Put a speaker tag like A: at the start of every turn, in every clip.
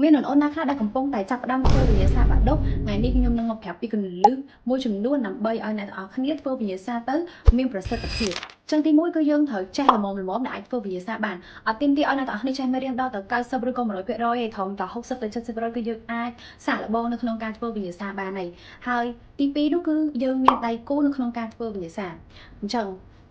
A: មានអូនអូនណាខ្លះដែលកំពុងតែចាប់ផ្ដើមធ្វើវិញ្ញាសាបាក់ឌុបថ្ងៃនេះខ្ញុំនឹងមកប្រាប់ពីគន្លឹះមួយចំនួនដើម្បីឲ្យអ្នកទាំងអស់គ្នាធ្វើវិញ្ញាសាទៅមានប្រសិទ្ធភាពចឹងទីមួយគឺយើងត្រូវចេះល្មមល្មមដែលអាចធ្វើវិញ្ញាសាបានអត់ទាមទារឲ្យអ្នកទាំងអស់គ្នាចេះមេរៀនដល់ទៅ90ឬក៏100%ទេត្រឹមតែ60ទៅ70%គឺយើងអាចសាកល្បងនៅក្នុងការធ្វើវិញ្ញាសាបានហើយហើយទី2នោះគឺយើងមានដៃគូនៅក្នុងការធ្វើវិញ្ញាសាអញ្ចឹង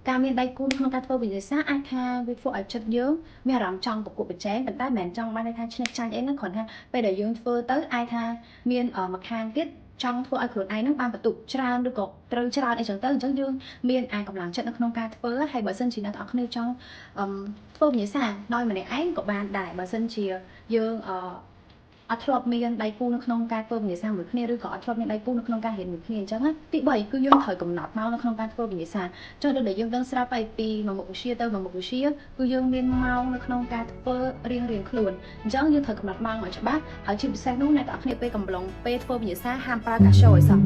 A: ការមានដៃគូនៅក្នុងការធ្វើវិញ្ញាសាអាចថាវាធ្វើឲ្យចិត្តយើងមានអារម្មណ៍ចង់ប្រកួតប្រជែងប៉ុន្តែមិនមែនចង់បានន័យថាឈ្នះចាញ់អីហ្នឹងគ្រាន់ថាពេលដែលយើងធ្វើទៅអាចថាមានម្ខាងទៀតចង់ធ្វើឲ្យខ្លួនឯងហ្នឹងបានបន្ទុកច្រើនឬក៏ត្រូវច្រើនអីចឹងទៅអញ្ចឹងយើងមានអាកម្លាំងចិត្តនៅក្នុងការធ្វើហើយបើសិនជាអ្នកទាំងអស់គ្នាចង់ធ្វើវិញ្ញាសាដោយម្នាក់ឯងក៏បានដែរបើសិនជាយើងអត់ធ្លាប់មានដៃគូនៅក្នុងការធ្វើវិញ្ញាសាមួយគ្នាឬក៏អត់ធ្លាប់មានដៃគូនៅក្នុងការរៀនមួយគ្នាអញ្ចឹងណាទី3គឺយើងត្រូវកំណត់ម៉ោងនៅក្នុងការធ្វើវិញ្ញាសាចុះដូចដែលយើងដឹងស្រាប់ហើយពីមួយមុខវិជ្ជាទៅមួយមុខវិជ្ជាគឺយើងមានម៉ោងនៅក្នុងការធ្វើរៀងរៀងខ្លួនអញ្ចឹងយើងត្រូវកំណត់ម៉ោងឲ្យច្បាស់ហើយជាពិសេសនោះអ្នកទាំងអស់គ្នាពេលកំឡុងពេលធ្វើវិញ្ញាសាហាមប្រើកាសូឲ្យសោះ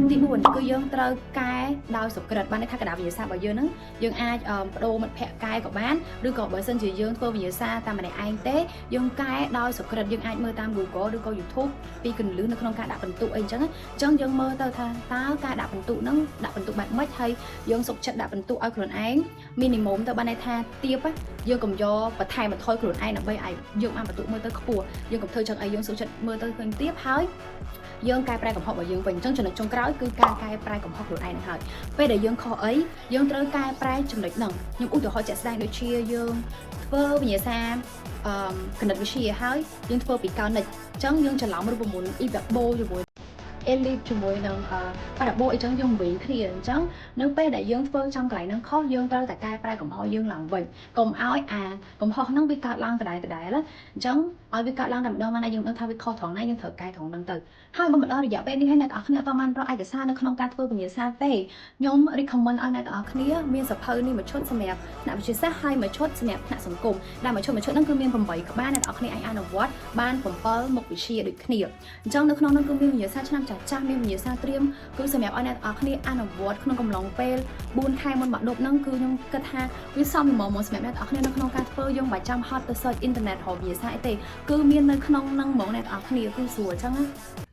A: ទី4គឺយើងត្រូវកែដោយសុក្រិតបានន័យថាក្រដាសវិញ្ញាសារបស់យើងហ្នឹងយើងអាចបដូរមិត្តភ័ក្តិកែក៏បានឬក៏បើសិនជាយើងធ្វើវិញ្ញាសាតាមម្នាក់ឯងទេយើងកែដោយសុក្រិតយើងអាចមើលតាម Google ឬក៏ YouTube ពីគន្លឹះនៅក្នុងការដាក់ពិន្ទុអីអញ្ចឹងអញ្ចឹងយើងមើលទៅថាតើការដាក់ពិន្ទុហ្នឹងដាក់ពិន្ទុបែបម៉េចហើយយើងសុខចិត្តដាក់ពិន្ទុឲ្យខ្លួនឯង minimum ទៅបានន័យថាទៀបយើងកុំយកបន្ថែមបន្ថយខ្លួនឯងដើម្បីឲ្យយើងបានពិន្ទុមើលទៅខ្ពស់យើងកុំធ្វើចឹងអីយើងសុខចិត្តមើលទៅឃើញទៀបហើយយើងកែប្រែកំហុសរបស់យើងវិញអញ្ចឹងចំណុចចុងក្រោយគឺការកែប្រែកំហុសខ្លួនឯងហ្នឹងហើយពេលដែលយើងខុសអីយើងត្រូវកែប្រែចំណុចហ្នឹងខ្ញុំឧទាហរណ៍ជាក់ស្ដែងដូចជាយើងធ្វើវិញ្ញាសាគណិតវិទ្យាហើយយើងធ្វើពីកោនិកអញ្ចឹងយើងច្រឡំរូបមន្តអ៊ីបាបូជាមួយ ellipse ជាមួយនឹងប៉ារ៉ាបូអីចឹងយើងវិញគ្នាអញ្ចឹងនៅពេលដែលយើងធ្វើចំកន្លែងហ្នឹងខុសយើងត្រូវតែកែប្រែកំហុសយើងឡើងវិញកុំឲ្យអាកំហុសហ្នឹងវាកើតឡើងដដែលដដែលណាអញ្ចឹងឲ្យវាកើតឡើងតែម្ដងមកណាយើងដឹងថាវាខុសត្រង់ណាយើងត្រូវកែត្រង់ហ្នឹងទៅហើយបើមកដល់រយៈពេលនេះហើយអ្នកទាំងអស់គ្នាអត់បានរកឯកសារនៅក្នុងការធ្វើវិញ្ញាសាទេខ្ញុំ recommend ឲ្យអ្នកទាំងអស់គ្នាមានសៀវភៅនេះមួយឈុតសម្រាប់ថ្នាក់វិទ្យាសាស្ត្រហើយមួយឈុតសម្រាប់ថ្នាក់សង្គមដែលមួយឈុតមួយឈុតហ្នឹងគឺមាន8ក្បាលអ្នកទាំងអស់គ្នាអាចអនុវត្តបាន7មុខវិជ្ជាដូចគ្នាអញ្ចឹងនៅក្នុងហ្នឹងគឺមានវិញ្ញាសាឆ្នាំចាស់ចាស់មានវិញ្ញាសាត្រៀមគឺសម្រាប់ឲ្យអ្នកទាំងអស់គ្នាអនុវត្តក្នុងកំឡុងពេល4ខែមុនបាក់ឌុបហ្នឹងគឺខ្ញុំគិតថាវាសមល្មមមកសម្រាប់អ្នកទាំងអស់គ្នានៅក្នុងការធ្វើយើងមិនបាច់ចាំហត់ទៅ search អ៊ីនធឺណិតរកវិញ្ញាសាអីទេគឺមាននៅក្នុងហ្នឹងហ្មងអ្នកទាំងអស់គ្នាគឺស្រួលអញ្ចឹងណា។